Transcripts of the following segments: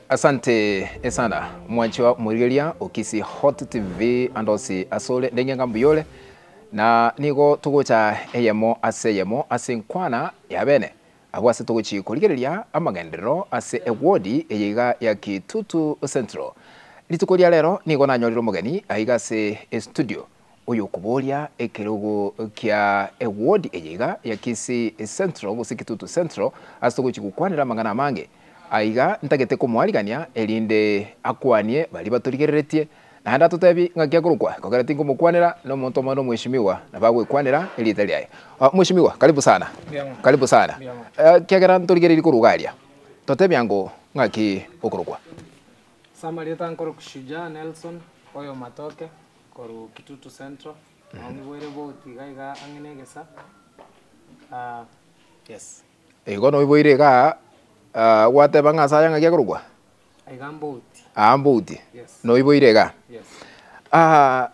Asante sana mwanchwa omorigereria o Kisii Hot TV ande onsi asore ndenge ng'a mbuya ore na nigo togocha eyemo ase eyemo ase enkwana ya bene abwo ase togochi korigereria amagenderero ase ewodi eye iga ya Kitutu Central. Rituko ria rero nigo nanyorire omogeni aiga ase estudio Oyokoboria ekerogo kia eward eye iga ya Kisii Central gose Kitutu Central ase togochia gokwanera amang'ana amange. Aiga ntagete komoarigania erinde akwanie baria batorigereretie naende atotebi ng'aki akorokwa ekogera tinkomokwanera na omonto omonene omweshimiwa nabo agwekwanera erieta riaye. Mweshimiwa karibu sana, karibu sana. Ekiagera ntorigereiri korwa iga aria, totebia ango ng'aki okorokwa. Ase amarieta nkorokwa Shujaa Nelson oyo Matoke. Korwa Kitutu Central, nao niboire boat iga iga ang'e na egesa, ah, yes. Igo noiboire igaa, ah, gwateba ng'a ase aya ng'aki akorokwa? Aiga mbouti. Aa mbouti. Yes. Noiboire igaa? Yes. Ah,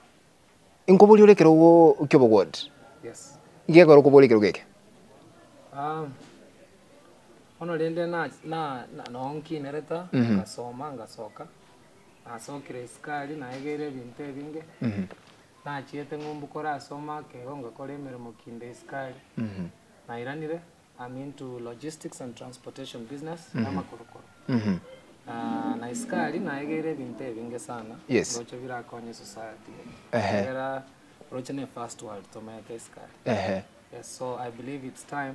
nkoboria ore ekerogo kia obogwoti? Yes. Nki gekogera okoboria ekerogo eke? Ah, bono rende na na noo nkinerete, ngasoma ngasoka. Nasokire isiko aria naegeire ebinto ebinge, nachiete ng'umbu korasoma akeigo ngakora emeremo kinde isiko aria, nairanire, I'm into logistics and transportation business na amakorokoro. Na isiko aria naegeire ebinto ebinge sana, Yes. roche birakonye society, Ehe. ekiagera roche ne first world tomaete isiko aria. Ehe. Yes, so I believe it's time,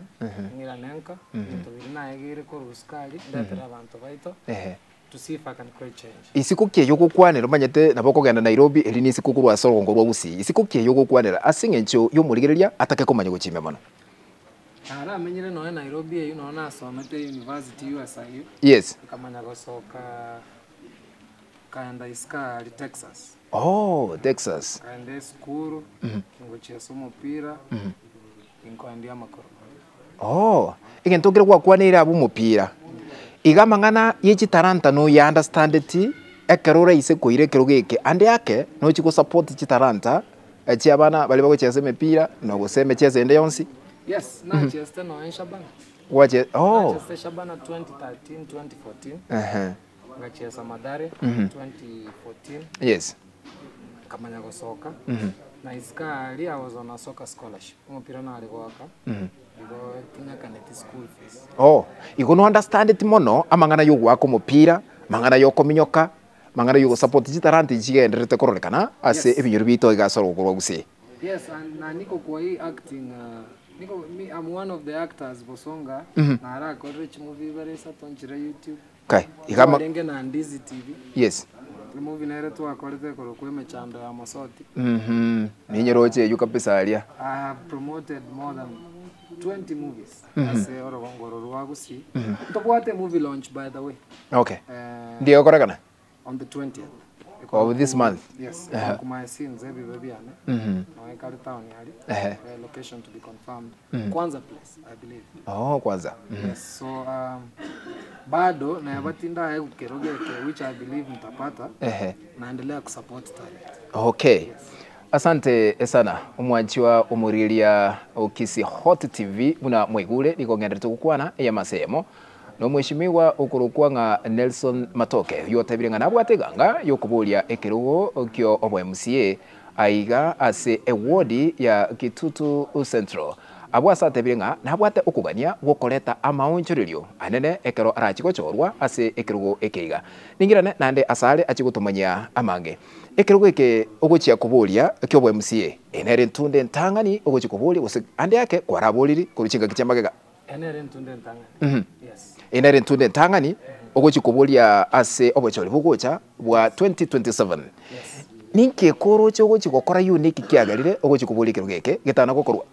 ng'irane nka, ebinto biria naegeire korwa isiko aria, ndetere abanto baito, Ehe. To see if I can create change. Isiko ki eyio ogokwanera omanyete nabo okogenda Nairobi eri nisiko korwa ase orogongo rwa Gusii isiko ki eyio ogokwanera ase eng'encho y'omorigereria atake komanya gochimia mono? Naramenyire nonya Nairobi eyio nonya nasomete university USIU. Yes. Nkamanya gosoka nkaenda isiko aria Texas. Oh, Texas. Nkaenda esukuru, ngochiesa omopira, nkoendia amakoro. Oh, egento nkere gwakwaneire abwo omopira, iga amang'ana ye chitalanta noya understandeti ekero oraise koira ekerogo eke, ande ake nochi go support chitalanta chia abana baria bagochesa emepira na gose emechieso ende yonsi. Yes, nachiesete nonya Shabana. Gwache oh. Nachiesete Shabana 2013, 2014. Ehe. Ngachiesa Mathare 2014. Yes. Nkamanya gosoka, na isiko aria I was on a soccer scholarship, omopira nare goaka, igo ting'akaneti school fees. Oh, igo no understandeti mono amang'ana ya ogoaka omopira, amang'ana ya okominyoka, amang'ana ya ogosupport chitalanta echi chigendererete kororekana ase Yes. ebinyoro biaito iga ase orogoko rwa Gusii. Yes, and na niko kwa hii acting uh, niko me, I'm one of the actors Bosonga, narakorire chimovie ibere isato nchire YouTube. Kai, iga ama. Twarenge na Ndizi TV. Yes. Emovie nere twakorete ekorokwa Emechando ya Mosoti. Mhm, ninyeroche eywo kabisa aria. I have promoted more than 20 movies ase orogongo oro rwa Gusii. Ntobwate movie launch by the way. Okay. Eh, Ndiyo egokorekana? on the 20th. Of this month? Yes, ekorokwa My Sins ebibe biane. Noe kare town aria. Ehe. Eh, location to be confirmed. Kwanza place, I believe. Oh, kwanza. Yes, so um, bado neba tindaegwa kero geke which I believe ntapata. Ehe. Naendelea kusupport talent. Okay. Asante sana omwanchwa omorigereria o Kisii Hot TV buna mwaigure nigo ng'enderete gokwana ey'amase eyemo na omweshimiwa okorokwa ng'a Nelson Matoke oyio otebire ng'a nabwate eganga y'okoboria ekerogo kio obo MCA Aiga ase ewodi ya Kitutu Central, abwo ase atebire ng'a nabwate okogania gw'okoreta amaonchorerio anene ekero arachie gochorwa ase ekerogo eke iga. Ningirane naende asare achie gotomanyia amange. Ekerogo eke ogochia koboria ki'obo MCA, eye nere entunde entang'ani ogochia koboria gose ande ake kwaraboriri korwa chingaki chia magega. Eye nere entunde entang'ani. Yes. Eye nere entunde entang'ani ogochia koboria ase obochori bogocha bwa 2027. Yes. Ninki ekoroche ogochia gokora unique kiagerire ogochia koboria ekerogo eke getana gokorwa?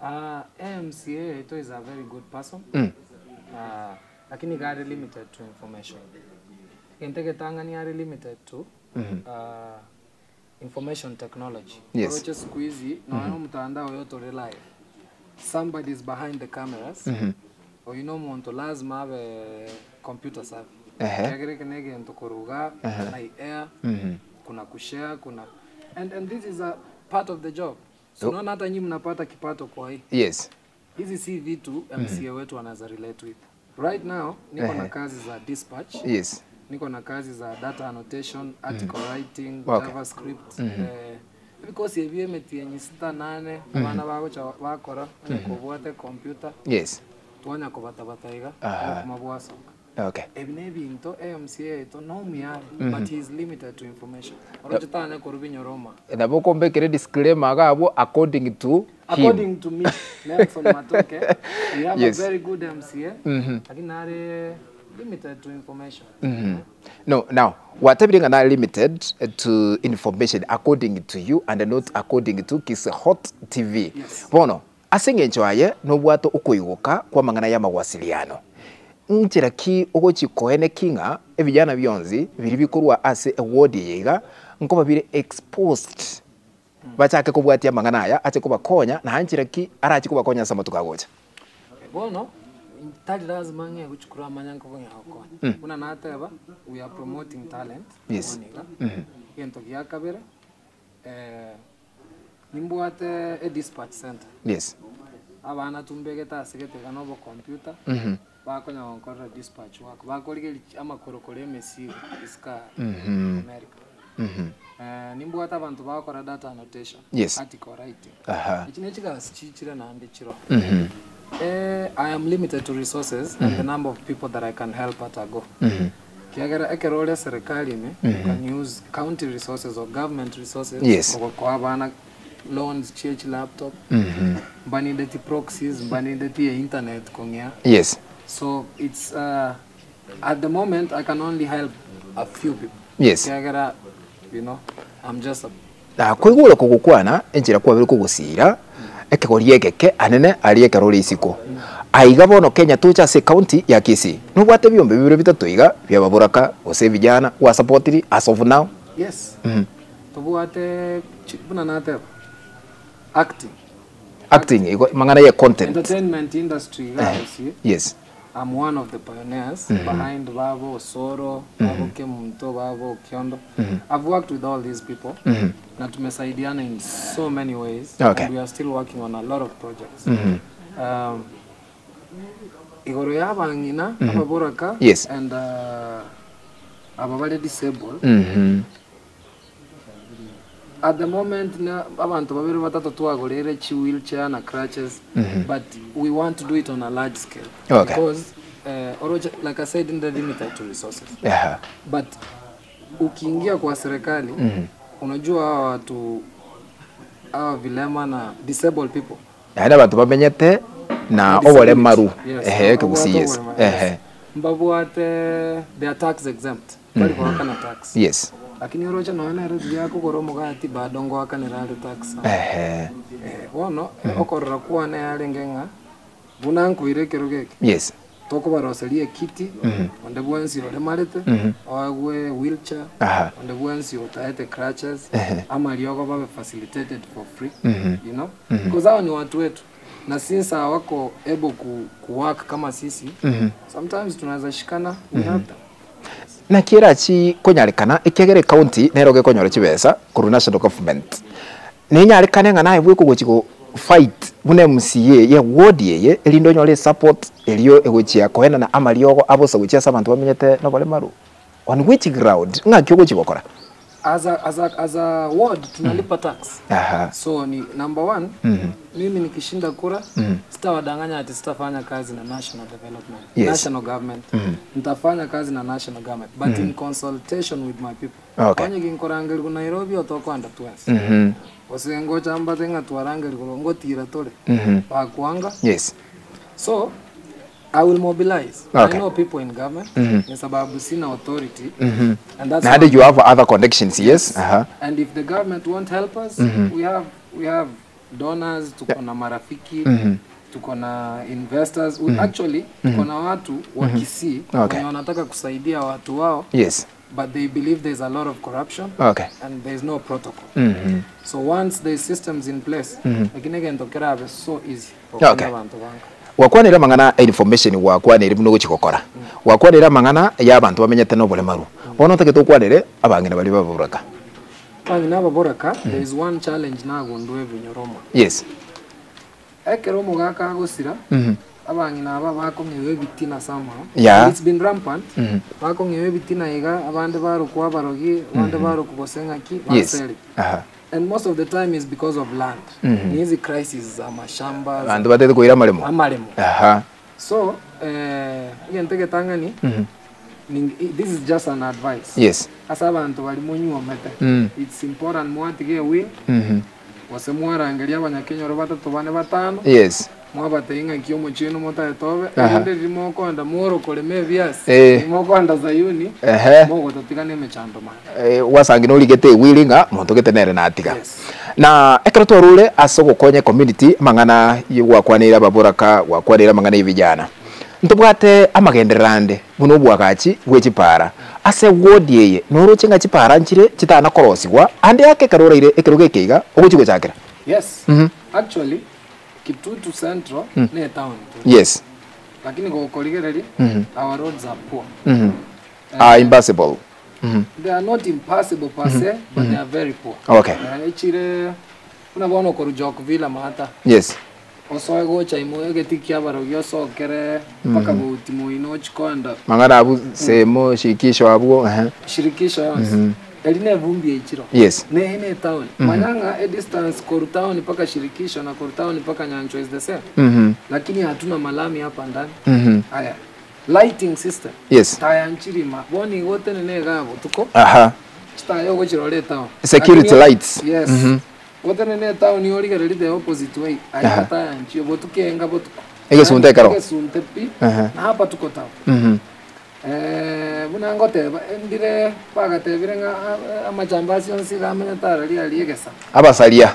Ah, MCA yaito is a very good person. Ah, lakini iga are limited to information. Egento egetang'ani are limited to, ah, Information technology. Yes. Oroche siku hizi nonya na omotandao oyo tore live. Somebody is behind the cameras. Oyio na omonto lazima abe computer savvy. Ehe. Ekiagera eke na egento koruga na air, kuna kushare, kuna and and this is a part of the job. So unaona hata nyinyi mnapata kipato kwa hii. Yes. Hizi si vitu MCA wetu anaweza relate with. Right now niko na kazi za dispatch. Yes. Niko na kazi za data annotation, article writing, Okay. JavaScript. Eh, ebikosi ebio emetienyi sita nane abana bagocha bakora onye kobwate computer Yes. twanya kobatabata iga Aha. obokima bwasoka. Okay. Ebi na ebinto MCA yaito nomuyare but he is limited to information. Oroche tanya korwa binyoroma. Nabo okombekere disclaimer iga abwo according to him. According to me, Nelson Matoke, we have Yes. a very good MCA, lakini nare limited to information. No, now, watebire ng'a nare limited to information according to you and not according to Kisii Hot TV. Yes. Bono, ase eng'encho aye nobwate okoigoka kw'amang'ana y'amawasiliano. Nchera ki ogochi koeneki ng'a ebijana bionsi biria bikorwa ase eward eye iga nkoba bire exposed bachake kobwatia amang'ana aya ache kobakonya naye nchera ki arache kobakonya ase amatuko agocha? Bono, tari lazima ng'e gochi koramanya nkobong'ea gokonya. Buna nateba, we are promoting talent, Yes. bono iga. Egento gia kabere, eh, nimbwate e dispatch center. Yes. Abana tumbegete ase gete iga na obokomputa, bakonya gonkorera dispatch work, bakorigeria amakorokoro ya emesigo isika America. Eh, nimbwate abanto bagokora data annotation, Yes. article writing. Aha. Echi ne chigasi chichire naende chiro. Eh, I am limited to resources and the number of people that I can help at a go. Kiagera ekero ore serikali ime, you can use county resources or government resources Yes. ogokoa abana loans chie chi laptop mbanindeti proxies mbanindeti e internet kong'ea. Yes. So it's uh, at the moment I can only help a few people. Yes. Kiagera, you know, I'm just a Na koigure kogokwana enchera kwabere kogosira ekegori egeke anene aria ekero ore isiko. Aiga bono Kenya toche ase ecounty ya Kisii. Nobwate ebiombe bibere bitato iga bia ababoraka gose ebijana gwasupportiri as of now. Yes. Tobwate chi- buna nateba acting. Acting igo mang'ana ye content. Entertainment industry iga Gusii. Yes. I'm one of the pioneers behind Babo Osoro, Babo Kemunto, Babo Okiondo. I've worked with all these people. Na tumesaidiana in so many ways. Okay. And we are still working on a lot of projects. Um, igoro ya abang'ina ababoraka Yes. and uh, aba bare disabled Mhm. at the moment na abantu babere batato twagorere chi wheelchair na crutches but we want to do it on a large scale Okay. because uh, oroja, like I said in the limited to resources Aha. but ukiingia kwa serikali unajua hawa watu hawa vilema na disabled people Naende abanto bamenyete na oboremaru Yes, ehe ekegusii yes babwate oboremaru, ehe yes. Mbabwate they are tax exempt bari goakana tax yes lakini oroche nonya nere riria akogora omogati bado ngoakanera are tax ehe Eh, bono okorora kwane yarenge ng'a buna nkoire ekero geke yes tokobaroseria ekiti onde bwensi oremarete oegwe wheelchair Aha. onde bwensi otaete crutches ama riogo babe facilitated for free you know because hao ni watu wetu na since hawako able ku, ku work kama sisi sometimes tunaweza shikana we help them Naki erachi konyarekana ekiagera ecounty nero gekonyora chibesa korwa national government nenyarekane ng'a naye bweka ogochi go fight buna MCA ye ward eye erinde onyore esupport erio egochia koenana amariogo abosa gochia ase abanto bamenyete noboremaru on which ground ng'aki ogochi gokora? As a, as a, as a ward tunalipa tax. Aha. So ni number one, mimi nikishinda kura sitawadanganya ati sitafanya kazi na national development. Yes. National government. Nitafanya kazi na national government but in consultation with my people. Okay. Onye ginkorangeri ku Nairobi otokwanda twensi. Mhm. Gose ngocha mbate ng'a twarangeri korwa ngotira tore. Mhm. Bakwanga. Yes. So I will mobilize. Okay. I know people in government. Ni sababu sina authority. And that's Naende why you have other connections, yes? Aha. And if the government won't help us, we have we have donors, tuko na marafiki, tuko na investors. We actually tuko na watu wa Kisii Okay. wenye wanataka kusaidia watu wao Yes. but they believe there's a lot of corruption Okay. and there's no protocol. Mhm. So once there's systems in place, lakini egento kerabe so easy Okay. gokonya abanto banka. Gwakwanire amang'ana a information gwakwanire buna ogochi gokora. Gwakwanire amang'ana ya abanto bamenyete na oboremaru. Bono otagete okwanere abang'ina baria baboraka. Abang'ina ababoraka, there is one challenge nagundua ebinyoro mono. Yes. Ekero omogaka agosira, abang'ina aba bakong'ewa ebitina somehow, Yeah. and it's been rampant, bakong'ewa ebitina iga, abande barokwa abarogi, abande barokwa gose ng'aki, Yes. baseri. Aha. And most of the time is because of land. Ni hizi crisis za mashamba, za Abanto batete koira amaremo. amaremo. Aha. So, eh, egento egetang'ani, ning- this is just an advice. Yes. Ase abanto baria monyuomete, it's important mwatige ewill, Gose mwarangerie abanyakenyoro batato bane batano, Yes. mwabatebia ng'aki omochie oino motaete obe, Aha. erinde riria mokoenda mworokorema ebiasi, Eh. mokoenda Zayuni, Ehe. mogototiga nemechando mane. Eh, gwasangi norigete ewili ng'a monto gete nere natiga. Yes. Na ekero twarure ase ogokonya ecommunity amang'ana gwakwaneire ababoraka, gwakwaneire amang'ana ya evijana. Ntobwate amagenderero ande buna obwagachi bwe chipara. Ase ward eye noroche ng'a chipara nchire chitana korosigwa ande ake ekero oraire ekerogo eke iga ogochia gochakera. Yes. Actually, Kitutu Central ne etown tu. Yes. Lakini gokorigereria, our roads are poor. Are impassable. They are not impassable per se, but they are very poor. Okay. Echire buna bono korwa Jok Villa maata. Yes. Osoe gocha ime egetii ki'abarogi osokere mpaka bouti moino ochie koenda. Mang'ana abwo semo shirikisho abwo ehe. Shirikisho yonsi. Eri nevumbi eichiro. Yes. Neye ne town. Manya ng'a edistance korwa town mpaka shirikisho na korwa town mpaka Nyanchwa is the same. Lakini hatuna malami hapa ndani. Aya. Lighting system. Yes. Taya nchirima. Bono igo otenene igaa botuko. Aha. Chitaya ogochirora etown. Security Lakini- lights. Yes. Otenene etown origererie the opposite way. Aya taya nchiyo botuko enga botuko. Egesunte ekero. Egesunte pi. Aha. Na hapa tuko town. Eh, buna ngoteba ndire bagatebire ng'a ah, amachambasi onsi iga amenyete araria aria egesa. Abasaria.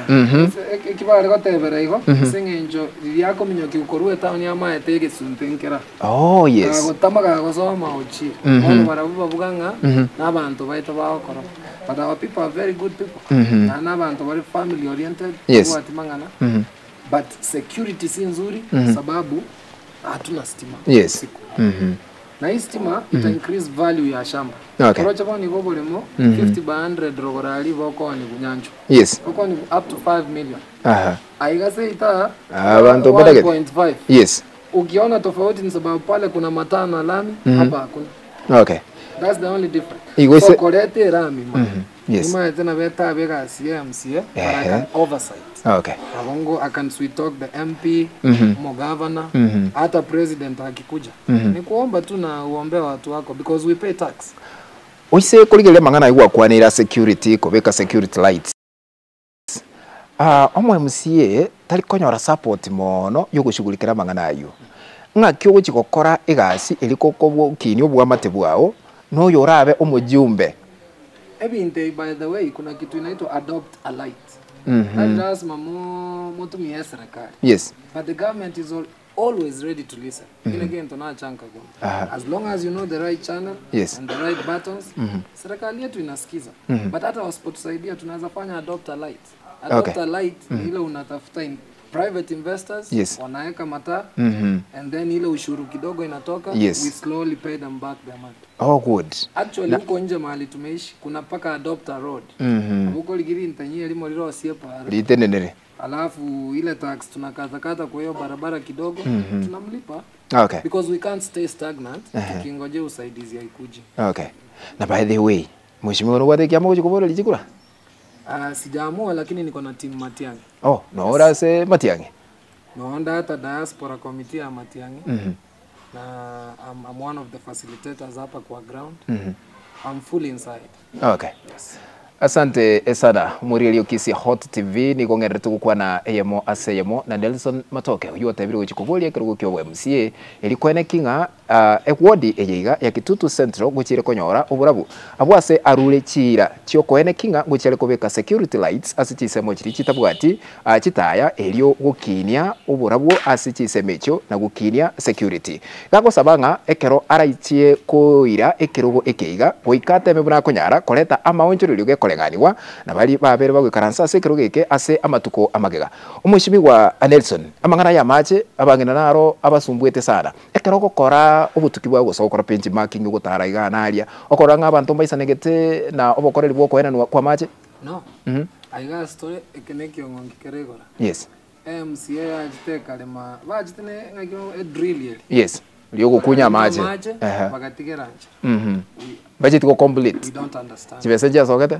Eh, eki bare gotebera igo ase eng'encho riria akominyokia korwa etown amaete egesunte nkera. Oh yes. Gagotama gagosoma ochire. Bono barabwo babuga ng'a na abanto baito bagokora. But our people are very good people. Naende na abanto bare family oriented, Yes. babwati mang'ana. But security si nzuri sababu hatuna stima Yes. usiku. Na hii stima ita increase value ya shamba. Okay. Oroche bono igo oboremo 50 by 100 rogoro aria bokooni nyanchwa. Yes. Bokooni up to 5 million. Aha. Aiga seita Abanto mbadagete. 1.5. Yes. Ukiona tofauti ni sababu pale kuna mataa na lami hapa hakuna. Okay. That's the only difference. Igo So ise- koreta erami ma. Yes. Nimaete nabo etabe egasi ya MCA but I Ehe. can oversight. Okay. Abongo I can sweet talk the MP, mo governor, hata president akikuja. Ni kuomba tu na uombe watu wako because we pay tax. Oise korigereria amang'ana aywo gwakwaneire ase security kobeka security lights. Ah, omo MCA tari konyora support mono yogoshughulikera amang'ana aywo. Ng'aki ogochi gokora egasi eri kokobokinia obwamate bwao, na oyo orabe omojumbe. Ebinto ebi by the way kuna kitu inaitwa adopt a light. Tari lazima mo motumie serikali. Yes. But the government is always ready to listen. Kile gento nachanka kwa. As long as you know the right channel Yes. and the right buttons, serikali yetu inasikiza. But hata wasipotusaidia tunaweza fanya adopt a light. Adopt Okay. a light ni ile unatafuta in private investors Yes. wanaweka mataa and then ile ushuru kidogo inatoka Yes. we slowly pay them back their money. Oh good. Actually huko nje mahali tumeishi kuna paka adopt a road. Huko ligiri ntanyie limo lilo siepa. Ritenenere. Alafu ile tax tunakatakata kwa hiyo barabara kidogo tunamlipa Okay. because we can't stay stagnant tukingojea usaidizi haikuji. Okay. Na by the way, mheshimiwa nobwate ekiama ogochi koboreria chikura? Sijaamua lakini niko na team Matiang'i. Oh, nore ase Matiang'i? Naonda hata diaspora committee ya Matiang'i. Na I'm one of the facilitators hapa kwa ground. I'm full inside. Okay. Yes. Asante esana omorigereria o Kisii Hot TV nigo ng'ererete gokwana eyemo ase eyemo na Nelson Matoke oywo otebire gochia koboria ekerogo kia obo MCA eri koeneki ng'a eward eye iga ya Kitutu Central gochiire konyora oborabu abwo ase arure chiira chiokoeneki ng'a ngochia are kobeka security lights ase chinsemo chiria chitabwati chitaya erio gokinia oborabwo ase chinsemo echio na gokinia security. Gagosaba ng'a ekero araichie koira ekerogo eke iga goika ateme buna akonyara koreta amaonchorerio gekoreng'anigwa na baria babere bagoikaransa ase ekerogo eke ase amatuko amagega. Omoishimigwa Nelson, amang'ana aya amache abang'ina naro abasumbuete sana. Ekero ogokora obotuki bwao gose ogokora benchmarking ogotara igaa na aria, okorora ng'a abanto mbaisanegete na obokoreri bwa okoenanwa kwa amache? No, aiga ase tore, eke na ekiong'onki kere igoro. Yes. MCA yachete ekarema, bachete ne ng'aki edrill eri. Yes, riria ogokunya amache. Amache, Ehe. bagatigera nche. Mhm. Bacheti go complete. We don't understand. Chibesa nchiasogete?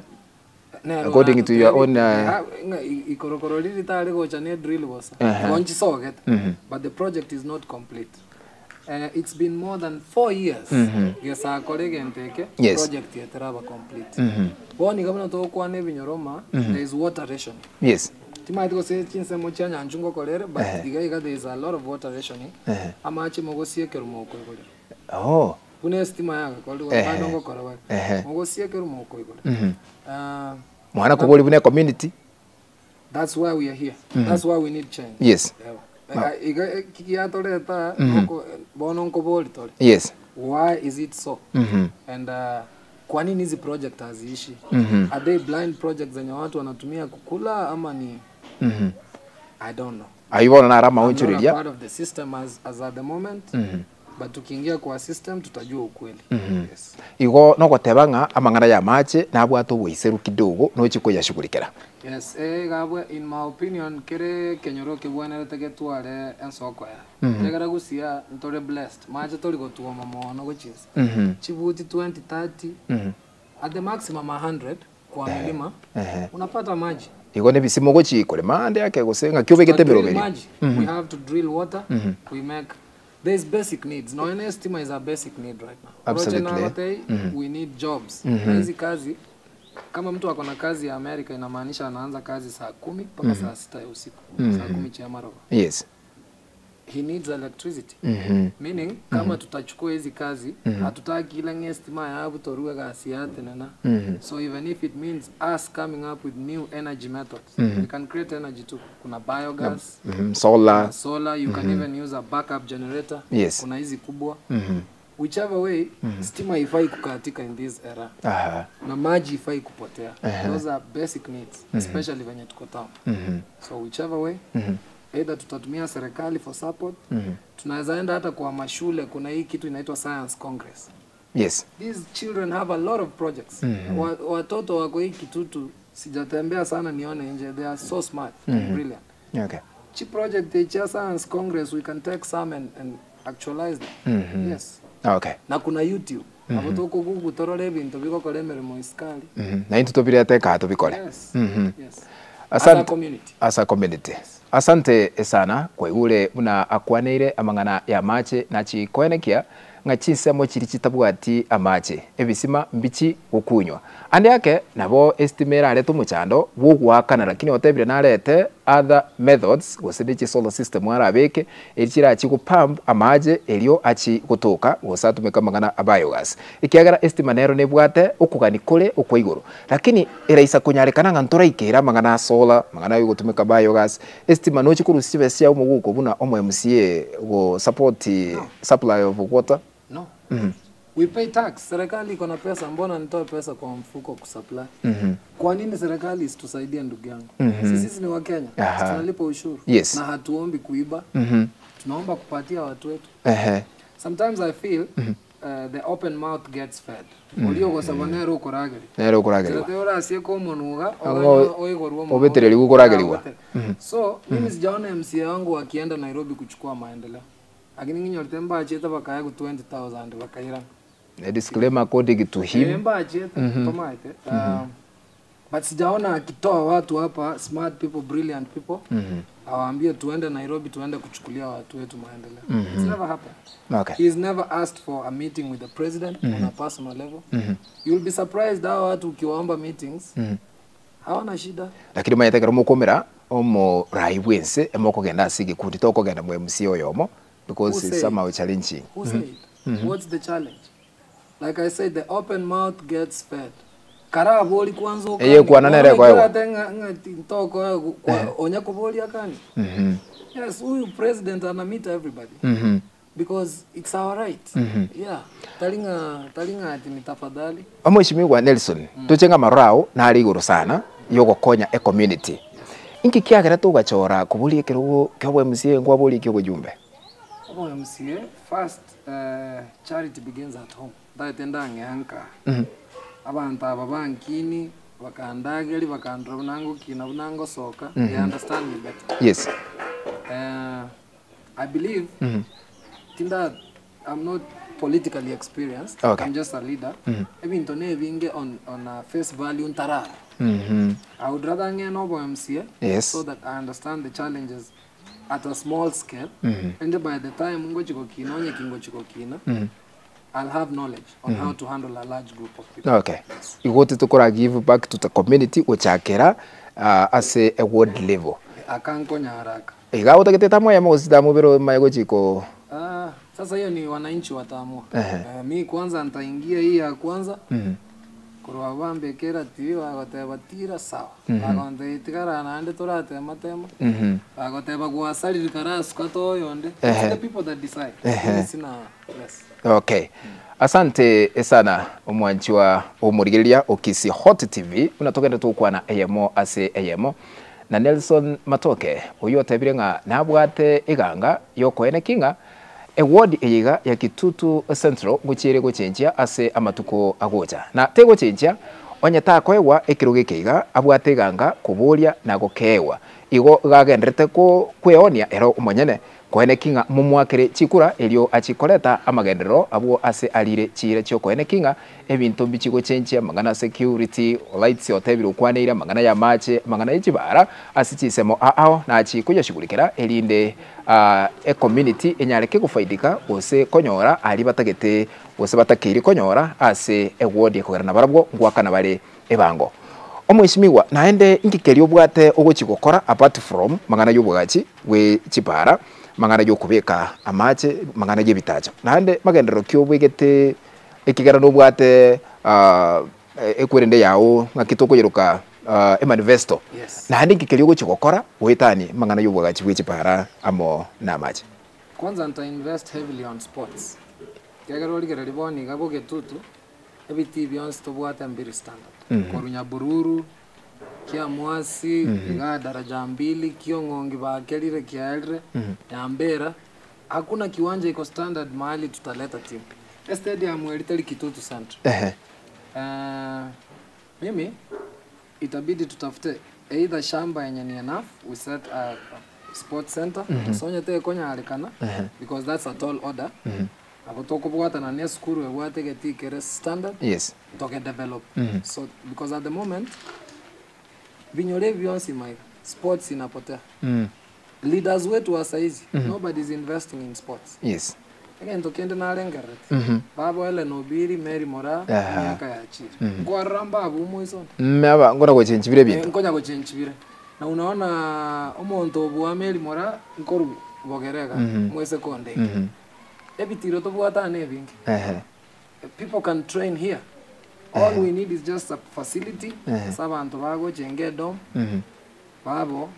Nero According to your own, ng'a ikorokoro riria ritare gocha ne drill bosa. Ehe. Igo nchisogete. But the project is not complete. It's been more than 4 years gesakora egento eke, Yes. project eye teraba complete. Bono iga buna togokwana ebinyoroma, there is water rationing. Yes. Timanyeti gose chinsemo chia nyanchwa ngokora ere, but iga iga there is a lot of water rationing, amache mogosiekerwa mokoigorerwa. Oh. Buna esitima yagakorirwe, bado ngokora bare, mogosiekerwa mokoigorerwa. Mwana koboria buna ecommunity. That's why we are here. That's why we need change. Yes. Ewa. Iga eki giatoreta noko bono nkobori tore. Yes. Why is it so? And kwa nini hizi project haziishi? Are they blind projects zenye watu wanatumia kukula ama ni I don't know. Ayio bono naro I'm not a amaonchoreria. part of the system as, as at the moment. But tukiingia kwa system tutajua ukweli. Yes. Igo nogoteba ng'a amang'ana y'amache nabwate oboiseru kidogo nochie koyashughulikera. Yes, eh, iga abwe in my opinion kere ekenyoro kebwenerete getware ensoko yaye. Ekiagera gusii ntore blessed, mache tori gotuoma mono gochia inse. Chibuti 20, 30, at the maximum 100 kwa milima, unapata maji. Igo nebisimo gochia korema ande ake gose ng'aki obegete Tuna drill emeroberio. maji. We have to drill water. We make there's basic needs. No, ene stima is a basic need right now. Absolutely. Roche nagotei, we need jobs. Na hizi kazi kama mtu ako na kazi ya Amerika inamaanisha anaanza kazi saa 10 mpaka saa 6 ya usiku. Saa 10 cha maroba. Yes. He needs electricity. Meaning kama tutachukua hizi kazi hatutaki ile nge stima ya hapo torue gasi ya tena. So even if it means us coming up with new energy methods, we can create energy too. Kuna biogas, Solar. kuna solar, you can even use a backup generator. Yes. Kuna hizi kubwa. Whichever way, stima haifai kukatika in this era. Na maji haifai kupotea. Those are basic needs, especially venye tuko town. So whichever way, either tutatumia serikali for support. Tunaweza enda hata kwa mashule, kuna hii kitu inaitwa Science Congress. Yes. These children have a lot of projects. Watoto wako hii kitutu, sijatembea sana nione nje. They are so smart and brilliant. Okay. Chi project cha Science Congress, we can take some and actualize them. Yes. Okay. Na kuna YouTube. Abo toko Google torore ebinto bigokora emeremo isikari. Na intwe tobirete kaa tobikore. Yes. Yes. Asante. As a community. As a community. Asante sana kwaigure buna akwaneire amang'ana ya amache nachi koenekia ng'a chinsemo chiri chitabwati amache ebisima mbichi gokunywa. Ande ake nabo estima erarete omochando bwogoakana lakini otebire narete other methods gose ne chi solar system arabeke eri chirachi gopump amache erio achi gotoka gose atumeke amang'ana a biogas. Ekiagera estima nero nebwate okogani kore okwa igoro. Lakini eraisa konyarekana ng'a ntoraikere amang'ana a solar, amang'ana ya gotumeka biogas, estima nochi korusia chibesa chiago omogoko buna omo MCA go support supply of water. No. We pay tax. Serikali iko na pesa, mbona nitoe pesa kwa mfuko kusupply? Kwa nini serikali isitusaidie ndugu yangu? Sisi ni wa Kenya. Tunalipa ushuru. Yes. Na hatuombi kuiba. Tunaomba kupatia watu wetu. Sometimes I feel the open mouth gets fed. Ulio gosaba nero okorageri. Nero okorageriwa. Tete ora asiye komonuga, Ang'o oigorwa omonwa. obetereri gokorageriwa. So, mimi sijaona MCA wangu akienda Nairobi kuchukua maendeleo. Lakini nginyorete mbachete bakaya ku 20,000 bakairana. A disclaimer according to him. Mbachete, tomaite. But sijaona akitoa watu hapa, smart people, brilliant people. Awaambie tuende Nairobi, tuende kuchukulia watu wetu maendeleo. It's never happened. Okay. He's never asked for a meeting with the president on a personal level. You'll be surprised hawa watu ukiwaomba meetings, hawana shida. Lakini manyete ekero mokomera omorai bwense emokogenda ase egekundi tokogenda mwa MCA oyomo because Who it's said? somehow challenging. Who said? What's the challenge? Like I said, the open mouth gets fed. Karabori kwanza ukani. Eye kwana nere Ona kwayo. kira ate nga ntoko onya kuboria kani. Yes, huyu president ana meet everybody. Because it's our right. Yeah. Talinga ati ni tafadhali. Omheshimiwa Nelson, tochenga marao nari igoro sana yogokonya e community. Inki kiagera togachora kuburia ekerogo kia obwa MCA nkwaboria ki obojumbe? Obo MCA, first charity begins at home. Ntagete ndang'ea nka. Abanto aba bankini, bakandageria, bakandora buna ngokina, buna ngosoka, they understand me better. Yes. I believe tinda I'm not politically experienced, Okay. I'm just a leader. Ebinto na ebinge on, on a face value ntarara. I would rather ng'e na obo MCA Yes. so that I understand the challenges at a small scale. And by the time ngochi gokina, onye kingochi gokina, I'll have knowledge on how to handle a large group of people. Okay. Igo titokora give back to the community gochakera ase a ward level. Akankonya haraka. Iga otagete tamoyemo gose tamobere omaye gochiko. Ah, sasa hiyo ni wananchi wataamua. Ehe. Mi kwanza nitaingia hii ya kwanza. Korwa bambekera TV bagoteba tira sawa. Bagonte tigara naende toratema tema. Bagoteba gwasarire karasuka toyonde. It's the people that decide. Mimi sina yes. Okay. Asante sana omwanchi wa omorigereria o Kisii Hot TV buna togende togokwana eyemo ase eyemo na Nelson Matoke oyio otebire ng'a nabwate eganga yokoeneki ng'a eward eye iga ya Kitutu Central ngochiere gochenchia ase amatuko agocha na tegochenchia onye takoegwa ekerogo eke iga abwate eganga koboria na gokeegwa igo gagenderete ko kweonia ero omonyene Koene ki ng'a momwakere chikura erio achie koreta amagenderero abwo ase arire chiira chi'okoene ki ng'a ebinto mbichie gochenchia amang'ana a security, lights otebire okwaneire amang'ana y'amache, amang'ana ye chibara ase chinsemo ao ao nachie koyashugulikera erinde ecommunity enyareke gofaidika gose konyora aria batagete gose batakeire konyora ase eward ekogera nabarabwo ngoakana bare ebango. Omweshimiwa, naende inki keria obwate ogochia gokora apart from mang'ana y'obogachi bwe chipara, mang'ana y'okobeka amache, mang'ana y'ebitacho? Naende magenderero ki obegete ekigera nobwate ekwerende yao ng'aki tokoyeroka emanifesto? Yes. Naende inki keria ogochia gokora goetania amang'ana y'obogachi bwe chipara amo namache? Kwanza nta invest heavily on sports. Ekiagera origereria bono iga bogetutu, Ebitii bionsi tobwate mbiri standard. Korwa Nyabururu, Kiamwasi, igaa Daraja Mbili, Kiong'ongi bakerire kiaerire, Nyambera, hakuna kiwanja iko standard mahali tutaleta timu. Estadium eri teri Kitutu Central. Mimi itabidi tutafute either shamba yenye ni enough, we set a sports center, gose onye tekonyarekana, because that's a tall order, Nabo tokobwatana na esukuru ebwate egetii kere standard Yes. toge develop so because at the moment binyore ebi bionsi maiga sports inapotea leaders wetu wa saizi nobody is investing in sports Yes. egento kende narengerereti baba Ellen Obiri Mary Moraa Aha. emiaka yachire nkwarora mbabu omoisonde Aba nkona gochenchi bire ebinto. Nkonya gochenchi bire na unaona omonto obua Mary Moraa nkoru bogere iga moiseke onde iga Ebitiiro tobwate aa nebinge. People can train here. All we need is just a facility ase abanto bagocha enga edom, babo,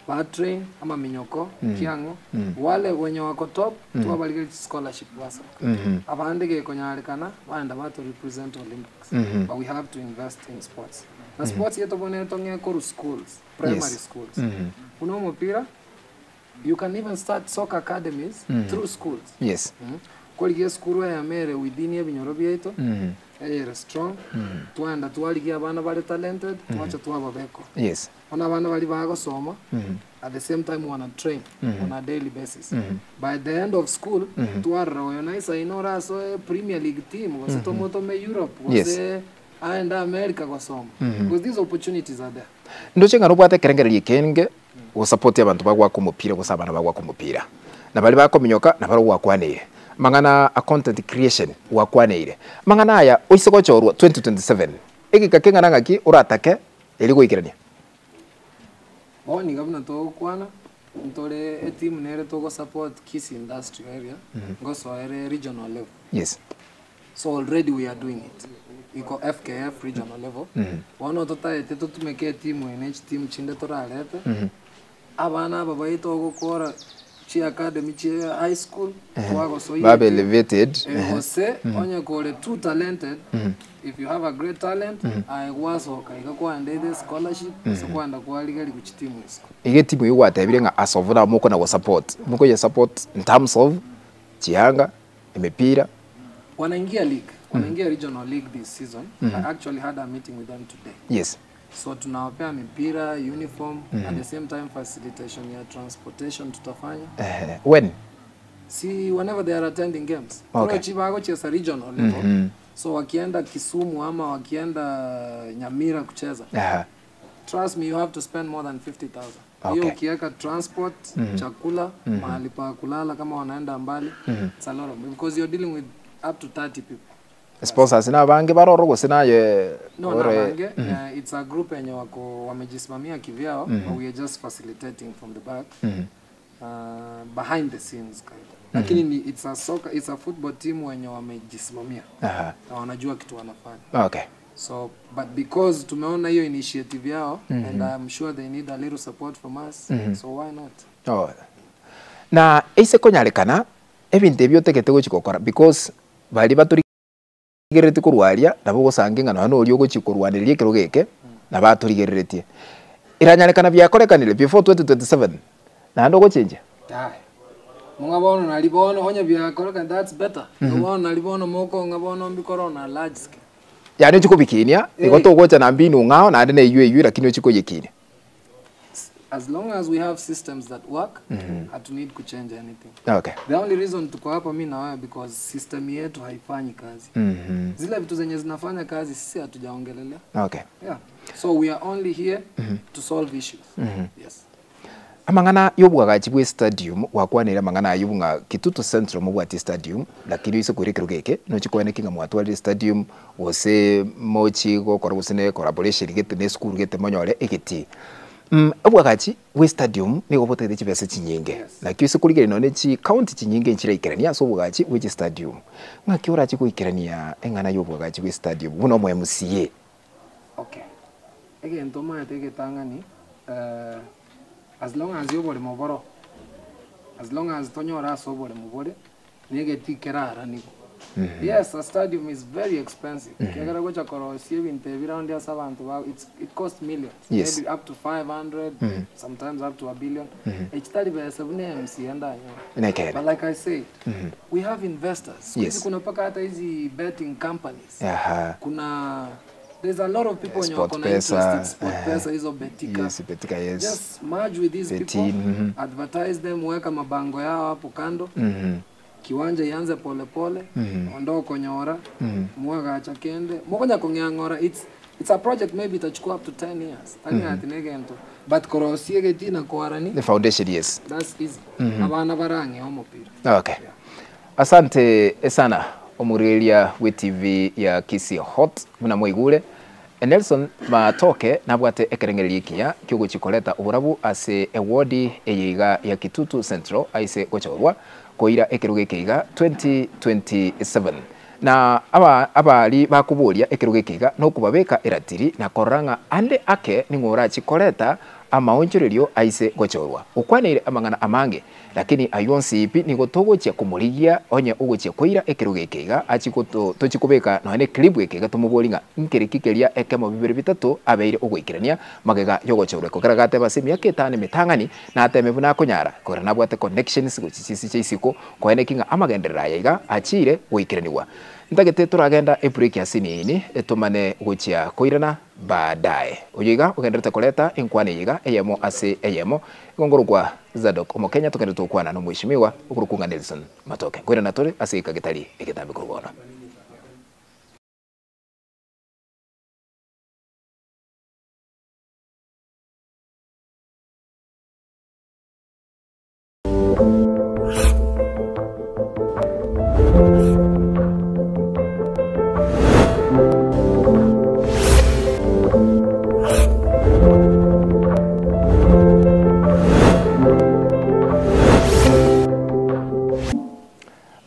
ba train amaminyoko, kiang'o, wale wenye wako top, twabarigereria chischolarship basoka. Abande gekonyarekana, baenda bato represent Olympics. But we have to invest in sports. Na sports yetobonere tong'e korwa schools, primary schools. Buna omopira, You can even start soccer academies through schools. Yes. Korigia esukuru eyemo ere within ebinyoro biaito, eyere strong, twaenda twarigia abana bare talented, twacha twababeka. Yes. Bono abana baria bagosoma, at the same time wana train on a daily basis. By the end of school, twarora oyo naisaine orasoe Premier League team, gose tomotome Europe, gose aende America gosoma. Because these opportunities are there. Ndoche ng'a nobwate ekerengererio ekenge gosapoti abanto bagoaka omopira gose abana bagoaka omopira. Na baria bakominyoka nabaro gwakwaneire. Amang'ana a content creation gwakwaneire. Amang'ana aya oise gochorwa 2027 egeka keng'ana ng'aki oratake erio goikerania? Bono iga buna togokwana, ntore etimu nere togosupport Kisii Industrial Area, ngosoere regional level. Yes. So already we are doing it. Iko FKF regional level. Bono totaete totumeke etimu eye ne chitimu chinde torarete. Abana aba baito ogokora. Chi academy chia high school twagosoirie Babe pi. elevated. Eh, gose onye kore too talented if you have a great talent aye gwasoka iga kwaenda either scholarship gose kwaenda kwarigerigwa chitimu isiko. Iga etimu eywo gwatebire ng'a as of now mokona go support, mokoye support in terms of chianga, emepira. Wanaingia league, wanaingia regional league this season. I actually had a meeting with them today. Yes. So tunawapea mipira, uniform, at the same time facilitation ya transportation tutafanya. Ehe. When? Si whenever they are attending games. Okay. Turochi bagocheza regional level. So wakienda Kisumu ama wakienda Nyamira kucheza. Aha. Trust me you have to spend more than 50,000. Okay. Hiyo ukiweka transport, chakula, mahali pa kulala kama wanaenda mbali, it's a lot of because you're dealing with up to 30 people. Sponsors na abange baroro gose naye No, ore- na bange, it's a group yenye wako wamejisimamia kivyao but we are just facilitating from the back behind the scenes kind of. Lakini ni it's a soccer, it's a football team wenye wamejisimamia Aha. na wanajua kitu wanafanya. Okay. So but because tumeona hiyo initiative yao and I'm sure they need a little support from us so why not? Oh. Na ase konyarekana ebinto ebi otegete gochi gokora because baria batorigereretie korwa aria nabo ogosange ng'a nonya oria ogochi korwanereria ekero geke nabo atorigereretie. Eranyarekana biakorekanire before 2027 naende ogochenjia? Aye. Mong'a bono nari bono onye biakoreka that's better. Bono nari bono mokong'a bono mbikore on a large scale. Yaani ochie kobikinia, igo Eh. togocha na mbinu ng'ao naende na eywo eywo lakini ochie koyekinia. As long as we have systems that work, hatu need to change anything. Okay. The only reason tuko hapa mi na wewe because system yetu haifanyi kazi. Zile vitu zenye zinafanya kazi sisi hatujaongelelea. Okay. Yeah. So we are only here to solve issues. Yes. Amang'ana ya obwagachi bwa estadium gwakwanire amang'ana aywo ng'a Kitutu Central mobwati estadium lakini oise koira ekero geke nochi koeneki ng'a mwatwarire estadium gose mochi gokora gose ne collaboration gete na esukuru gete monyore egetii. Obwagachi bwa estadium nigo botagete chibesa chinyinge Yes. naki oise korigereria nonye chicounty chinyinge nchiraikerania ase obwagachi bwa chistadium. Ng'aki orache goikerania eng'ana ya obwagachi bwa estadium buna omo MCA? Okay. Egento omanyete egetang'ani eh, as long as oboremo boro as long as tonyore ase oboremo bore negeti keraranigwa. Yes, a stadium is very expensive. Kiagera gocha korosia ebinto ebi round ase abanto ba it's, it cost millions. Yes. Maybe up to 500, sometimes up to a billion. Ekitari besa buna MCA ndanyora. Nekene. But like I said, we have investors. Siku hizi Yes. kuna mpaka hata hizi betting companies. Aha. Kuna there's a lot of people wenye Sport wako na interest in Pesa, sport eh, pesa hizo betika. Yes, betika yes. Just merge with these Betin, people, advertise them, weka mabango yao hapo kando. Kiwanja ianze polepole ondoa konyora mwagacha kende mokonya kong'ang'ora it's it's a project maybe itachukua up to 10 years tani ati negento but korosie geti na kwarani The foundation yes. that's easy abana barang'e omopira Okay. Asante sana omorigereria bwe TV ya Kisii Hot buna mwaigure Nelson Matoke nabwate ekerengererio ekiya kiogochi koreta oborabu ase ewodi eye iga ya Kitutu Central aise gochorwa koira ekerogo eke iga 2027 na aba abari bakoboria ekerogo eke iga nokobabeka eratiri na korora ng'a ande ake ning'o orachi koreta amaonchorerio aise gochorwa okwaneire amang'ana amange lakini aywo onsi pi nigo togochia komorigia onye ogochia koira ekerogo eke iga achi goto tochi kobeka nonya na eclip eke iga tomobori ng'a nkere ki keria ekemo bibere bitato abeire ogoikerania magega ya ogochorwa ekero gateba ase emiaka etano emetang'ani nateme buna akonyara kore nabwate connections gochi chisi chia isiko koeneki ng'a amagenderero aya iga achire goikeranigwa. Ntagete toragenda ebreak ase eniini etomane gochia koirana baadaye. Oyo iga ogenderete koreta enkwana eye iga eyemo ase eyemo igo nkorokwa Zadok Omokenya togende tokwana na omweshimiwa okorokwa ng'a Nelson Matoke. Nkoirana tore ase egeka getari egetambe korwa bono.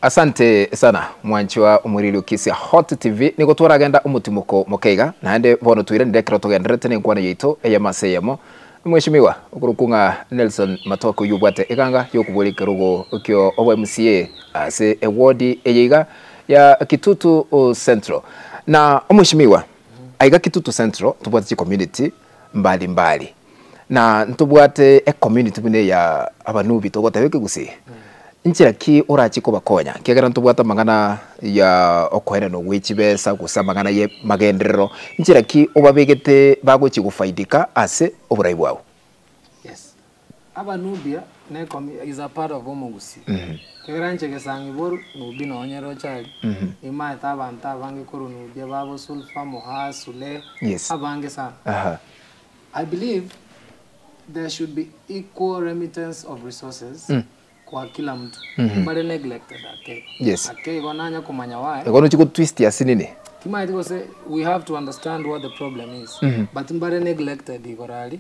Asante sana mwanchwa omoriri o Kisii Hot TV nigo twaragenda omotimoko mokeiga naende bono toiranire ekero togendererete na enkwana yaito eyemo ase eyemo Mweshimiwa okorokwa ng'a Nelson Matoke oyio obwate eganga y'okoboria ekerogo kio obo MCA ase eward eye iga ya Kitutu Central. Na omweshimiwa, aiga Kitutu Central tobwate chicommunity mbali mbali, na ntobwate ecommunity buna eya abanubi togoteba ekegusii, nchera ki orache kobakonya ekiagera ntobwate amang'ana ya okoenana gwe chibesa gose amang'ana ye magenderero, nchera ki obabegete bagochia gofaidika ase oborai bwao? Yes. Abanubia ne ecomi is a part of omogusii. Ekero inche gesang'i boru, Nubi nonye roche aria, nimaete abanto abange korwa Nubia babo Sulfa, Moha, Sule, Yes. abange sana. Aha. I believe there should be equal remittance of resources kwa kila mtu. Mbare neglected ake. Yes. Ake igo nanya komanya why. Igo nochi gotwist asinini. Timaeti gose we have to understand what the problem is. But mbare neglected igoro aria.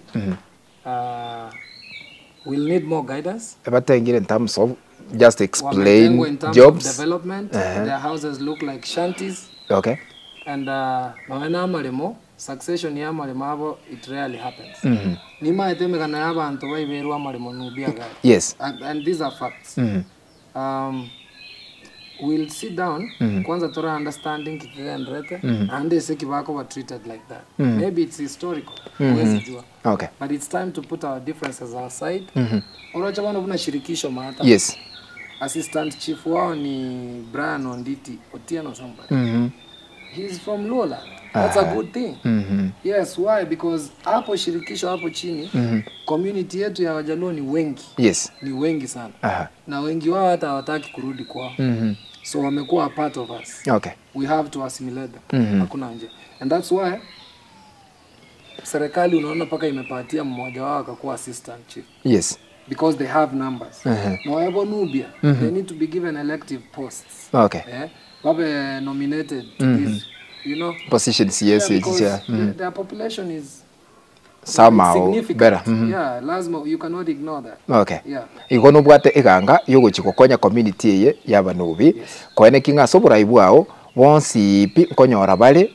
Uh, we'll need more guidance. Ebatengire in terms of just explain Wametengwa in terms jobs. of development. Their houses look like shanties. Okay. And uh, nonya na amaremo succession ya amaremo abo it rarely happens. Nimaete emegano ya abanto baiberwe amaremo Nubia gari. Yes. And these are facts. Um, we'll sit down kwanza tora understanding kikigenderete and ase kibakoba treated like that. Maybe it's historical. Huwezi jua. Okay. But it's time to put our differences aside. Orocha bano buna shirikisho maata. Yes. Assistant chief wao ni Brian Onditi Otieno somebody. He's from Luoland. That's a good thing. Yes, why? Because hapo shirikisho hapo chini community yetu ya Wajaluo ni wengi. Yes. Ni wengi sana. Aha. Na wengi wao hata hawataki kurudi kwao. So wamekuwa a part of us. Okay. We have to assimilate them. Hakuna nje. And that's why serikali unaona mpaka imepatia mmoja wao akakuwa assistant chief Yes. because they have numbers. Na whatever Nubia, they need to be given elective posts. Okay. Eh, wabe nominated to this, you know. Positions yes, Yeah, yes, because yeah. their population is Somehow significant. better. Yeah, lazima you cannot ignore that. Okay. Yeah. Igo nobwate eganga yogochi gokonya community eye y'abanubi koene ki ng'a ase oborai bwao bonsi pi nkonyora bare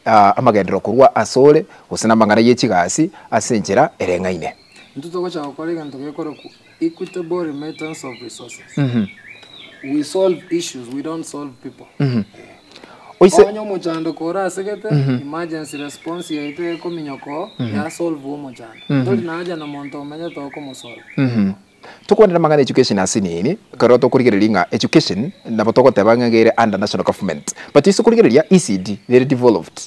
ah, amagenderero korwa asore gose na amang'ana ye chigasi ase enchera ereng'aine. Ntuto gocha gokora egento gekoroku equitable remittance of resources. We solve issues, we don't solve people. Oise Onye omochando kora asegete emergency response yaito ekominyoko ya solve omochando. Tori naja na monto omenyete okomosolve. Tokwanera amang'ana education ase nini ekero tokorigereria ng'a education nabo togoteba ng'a ngere under national government but ase okorigereria ECD nere developed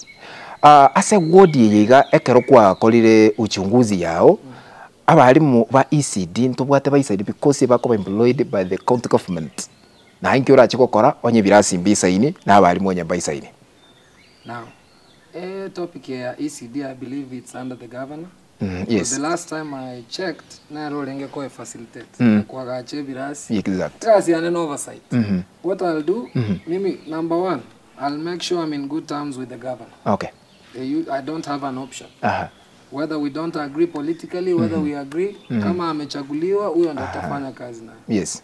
uh, ase ward eye iga ekero kwakorire uchunguzi yao abarimu ba ECD ntobwate baisaini because bakoba employed by the county government naye nki orache gokora onye ebirasi mbisaini na abarimu onye mbaisaini. Now, eh, topic ya ECD, I believe it's under the governor. Yes. The last time I checked, nero orenge ko facilitate kwagacha ebirasi. Exact. Kasi ane oversight. What I'll do, mimi number one, I'll make sure I'm in good terms with the governor. Okay. Eh, I don't have an option. Aha. Whether we don't agree politically, whether we agree, kama amechaguliwa huyo ndo atafanya kazi naye. Yes.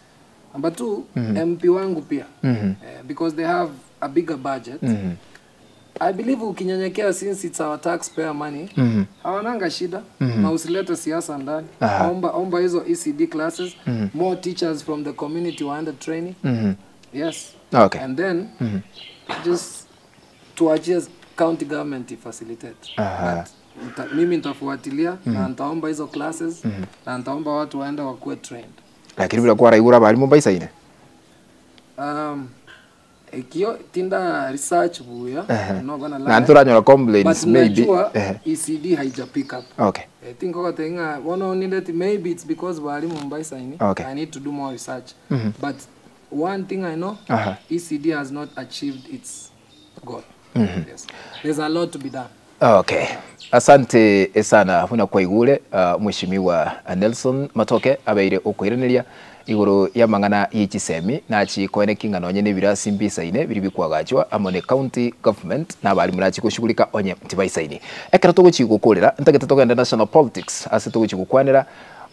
Number two, MP wangu pia. Eh, because they have a bigger budget. I believe ukinyenyekea since it's our taxpayer money, hawananga shida na usilete siasa ndani. Omba, omba hizo ECD classes, more teachers from the community waende training. Yes. Okay. And then just tuachie county government ifacilitate. But mimi nitafuatilia na nitaomba hizo classes na nitaomba watu waende wakuwe trained. Lakini bila kwa raigura abarimu mbaisaine. Ekio tinda research buya, I'm not gonna lie. Na nturanyora complaints But maybe. najua Ehe. ECD haija pick up. Okay. I think ogotenga bono nindeti maybe it's because barimu mbaisaini. Okay. I need to do more research. But one thing I know, ECD has not achieved its goal. Yes. There's a lot to be done. Okay. Asante sana buna kwaigure mheshimiwa Nelson Matoke abeire okoiraneria igoro ya mang'ana ye chisemi nachi koene king'ano onye nebirasi mbisaine biri bikwagachwa amo ne county government na abarimu nachi goshughulika onye ntibaisaini. Ekero togochi gokorera ntagete togende national politics ase togochi gokwanera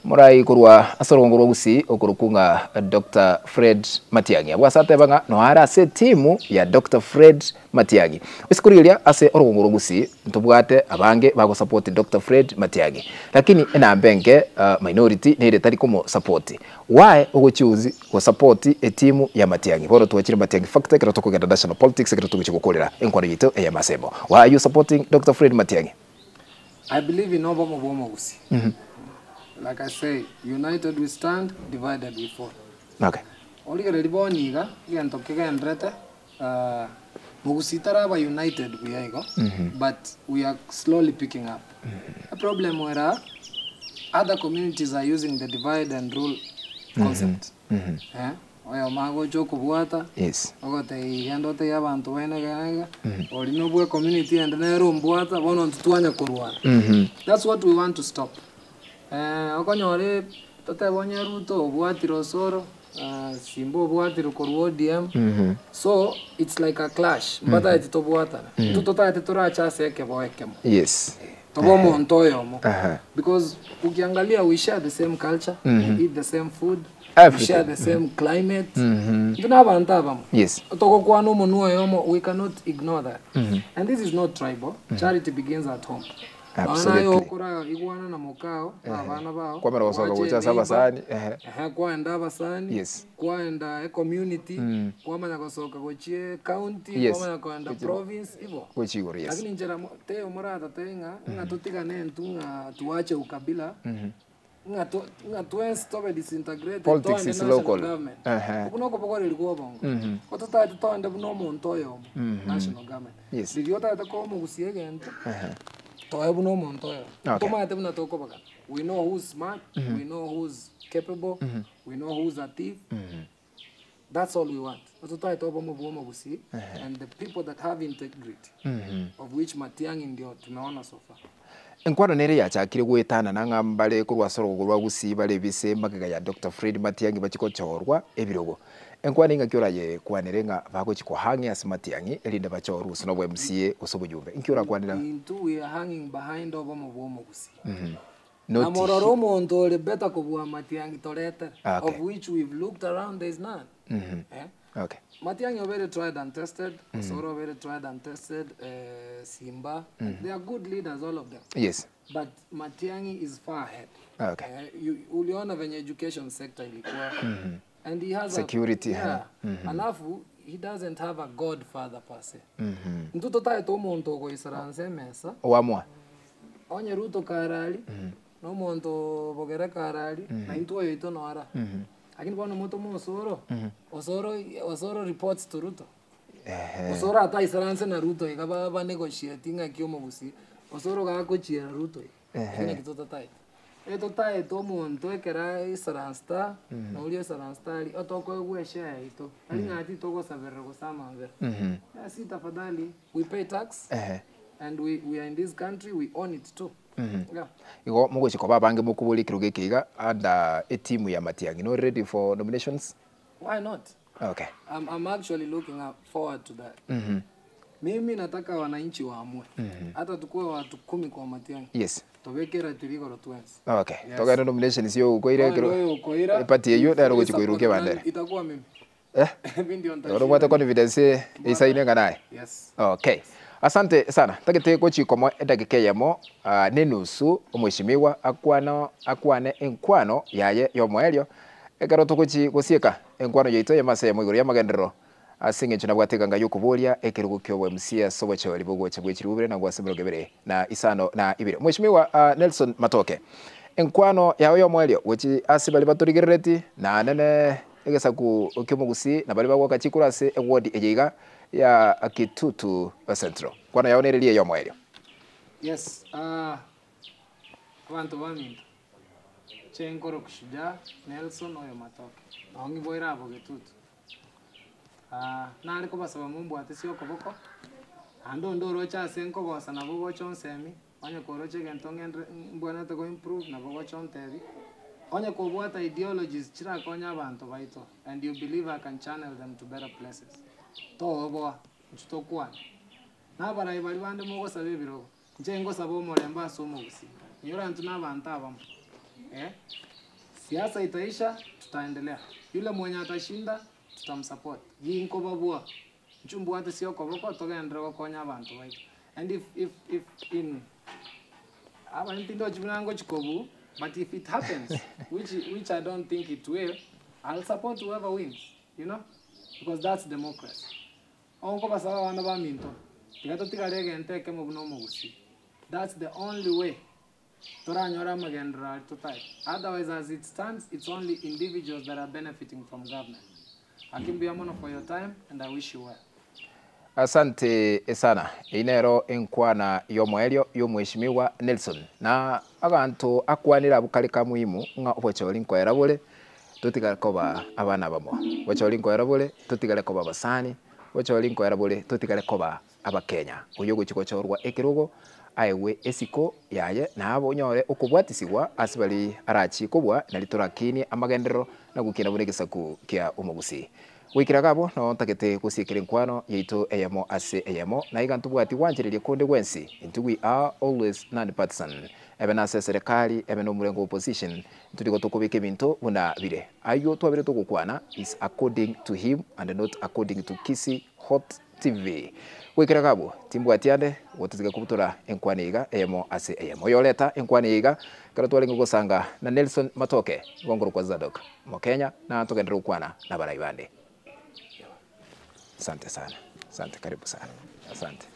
Morai korwa ase orogongo rwa Gusii okorokwa ng'a Doctor Fred Matiang'i. Abwo ase ateba ng'a noyo are ase etimu ya Doctor Fred Matiang'i. Ase korigereria ase orogongo rwa Gusii ntobwate abange bagosupport Doctor Fred Matiang'i. Lakini enamba enke minority nere etari komosupport. Why ogochoose gosupport etimu ya Matiang'i? Bono twachire Matiang'i factor ekero tokogenda national politics ekero togochia gokorera enkwano yaito eyemo ase emo. Why are you supporting Doctor Fred Matiang'i? I believe in obomo bwa omogusii. Like I say, united we stand, divided we fall. Okay. Origereria bono iga, egento kegenderete, mogusii taraba united buya igo, but we are slowly picking up. Eproblem ere aa, other communities are using the divide and rule concept. Eh, oyomo agocha okobwata, Yes. ogotebia genda otebie abanto baino iga na iga, oria nobwe ecommunity ende nere ombwata, bono intwe twanya korwana. That's what we want to stop. Okonyora totebe onye Ruto obwatire Osoro, Simba obwatire korwa ODM, so it's like a clash, mbatagete tobwatane. Intwe totagete torache ase ekeboo ekemo. Yes. Tobe omonto oyomo. Aha. Because ukiangalia we share the same culture, we eat the same food, we Everything. share the same climate. Intwe na abanto abamo. Yes. Togokwana omonwa oyomo, we cannot ignore that. And this is not tribal. Charity begins at home. Nonya naye Absolutely. okora igwana na mokao, na abana bao, Kwamera gosoka gwacha gocha ase eneighbor, abasani, ehe. ehe, kwaenda abasani, Yes. kwaenda ecommunity, kwamanya gosoka gochia ecounty, Yes. kwamanya koenda province, igo. Gochia igoro, yes. Lakini inchera mo- teiyo moratatebe ng'a ng'a totigane intwe ng'a tuache ukabila, ng'a to ng'a twensi tobe disintegrated Politics toende is national local. government. Ehe. Okwo nokobogoreria kwa obongo. Ko totagete toende buna omonto oyomo, national government. Yes. Riria otagete koa omogusia egento, toe buna omonto oyomo. Okay. Tomanyete buna tokobagana. We know who's smart, we know who's capable, we know who's a thief. That's all we want. Totagete obomo bwa omogusii and the people that have integrity of which Matiang'i ndio tumeona so far. Enkwano nere yachakire goetanana ng'a mbare korwa ase orogogo rwa Gusii bare ebise magega ya Doctor Fred Matiang'i bachie gochorwa ebirogo. Enkwano ing'aki orayekwanere ng'a bagochia kohang'ia ase Matiang'i erinde bachorwe gose nobo MCA gose obojumbe? Inki orakwanera? Intwe we are hanging behind obomo bwa omogusii. Not Na morore omonto ore better kobua Matiang'i toretere, Okay. of which we've looked around there is none. Eh? Okay. Matiang'i obeire tried and tested, Osoro obeire tried and tested, eh, Simba, they are good leaders all of them. Yes. But Matiang'i is far ahead. Okay. Eh, you, uliona venye education sector ilikuwa. And he has Security, a, yeah. Alafu he doesn't have a godfather per se. Intwe totaete omonto ogoisaransa emesa Owamwa. Onye Ruto karari, na omonto bogere karari, na intwe oyoito noara. Lakini bono motome Osoro, Osoro Osoro reports to Ruto. Osoro ataisaranse na Ruto iga ba ba negotiate ng'aki omogusii, Osoro gagochiera Ruto iga. Lakini naki totataete. Etotaete omonto ekero aisaransta, na oria oisaransta aria, otokoegwa eshare yaito, tari ng'a titogosaberera gose amabera. Si tafadhali, we pay tax. And we, we are in this country, we own it too. Yeah. Igo mogochia koba abange mokoboria ekerogo eke iga under etimu ya Matiang'i. Nore ready for nominations? Why not? Okay. I'm, I'm actually looking up forward to that. Mimi nataka wananchi waamue. Hata tukue watu kumi kwa Matiang'i. Yes. Tobeke ratiri igoro twensi. Okay. Togende nominations yo okoira Bono ekero oyo okoira, eparty eywo nero ogochia support koirukia nani, ebandera. Itakuwa mimi. Eh? Mimi ndio Oro nitashinda. obwate confidence eisaine ng'a naye? Yes. Okay. Asante sana. Ntagete gochia komoa edagika eyemo na enusu omweshimiwa akwane akwane enkwano yaye y'omoerio ekero togochi gosieka enkwano yaito eyemo ase eyemo igoro y'amagenderero ase eng'encho nabwate eganga y'okoboria ekerogo kia obo MCA ase obochori bogocha bwe chilifu ibere na ngwase emerongo ebere na isano na ibere. Mweshimiwa Nelson Matoke, enkwano yao y'omoerio gochi ase baria batorigerereti naende ne egesaku ki'omogusii na baria bagoaka chikura ase eward eye iga ya Kitutu Central. Kwana yao nere riria y'omoerio. Yes, ah, abanto baminto, inche nkoroku Shujaa Nelson oyo Matoke, nao ng'iboire abwo Getutu. Ah, nare kobasaba mombwate ase okoboko, naende onde oroche ase nkogosa nabo ogocha onsemi, Onye koroche egento ng'enderere mbwenerete go improve nabo ogocha ontebi, onye kobwate ideologies chirakonye abanto baito and you believe I can channel them to better places, tooboa, inchu tokwane. Na abarai baria bande mogosaba ebirogo, inche ngosaba omorembe ase omogusii, inyora intwe na abanto abamo eh. Siasa itaisha, tutaendelea. Yule mwenye atashinda, tutamsupport. Ginkobabua, inche mbwate ase okoboko togenderere gokonya abanto baito. And if if if in aba ntindochi buna ngochi kobuu, but if it happens, which which I don't think it will, I'll support whoever wins, you know, because that's democracy. Onye nkobasaba abana baminto, tiga totigare egento ekemo buna omogusii. That's the only way toranyore amagenderero aria totari. Otherwise as it stands, it's only individuals that are benefiting from government. Gaki mbuya mono for your time and I wish you well. Asante sana. Eyio nero enkwana y'omoerio y'omweshimiwa Nelson. Na abanto akwanire abwo kare ka muhimu ng'a obochori nkoera bore, totigare koba abana abamo. Obochori nkoera bore, totigare koba abasani, obochori nkoera bore, totigare koba Abakenya. Oyio ogochia gochorwa ekerogo aegwe esiko yaye, na onyore okobwatisigwa ase baria arachie kobua, nario torakinie amagenderero na gokina buna egesaku kia omogusii. Goikera iga abwo noo ntagete gosiekera enkwano yaito eyemo ase eyemo, na iga ntobwati gwanchereria konde gwensi, intwe we are always non-partisan, ebe nase eserekari, ebe nomorengo wa opposition, intwe nigo tokobeka ebinto buna bire. Ayio twabire togokwana is according to him and not according to Kisii Hot TV. Goikera iga abwo, timbwati ande gototiga kobutora enkwana eye iga eyemo ase eyemo. Oyoreta enkwana eye iga, ekero twarenge gosanga na Nelson Matoke, nigo nkorokwa Zadok Omokenya, na togenderere gokwana nabarai bande. Asante sana, asante, karibu sana, asante.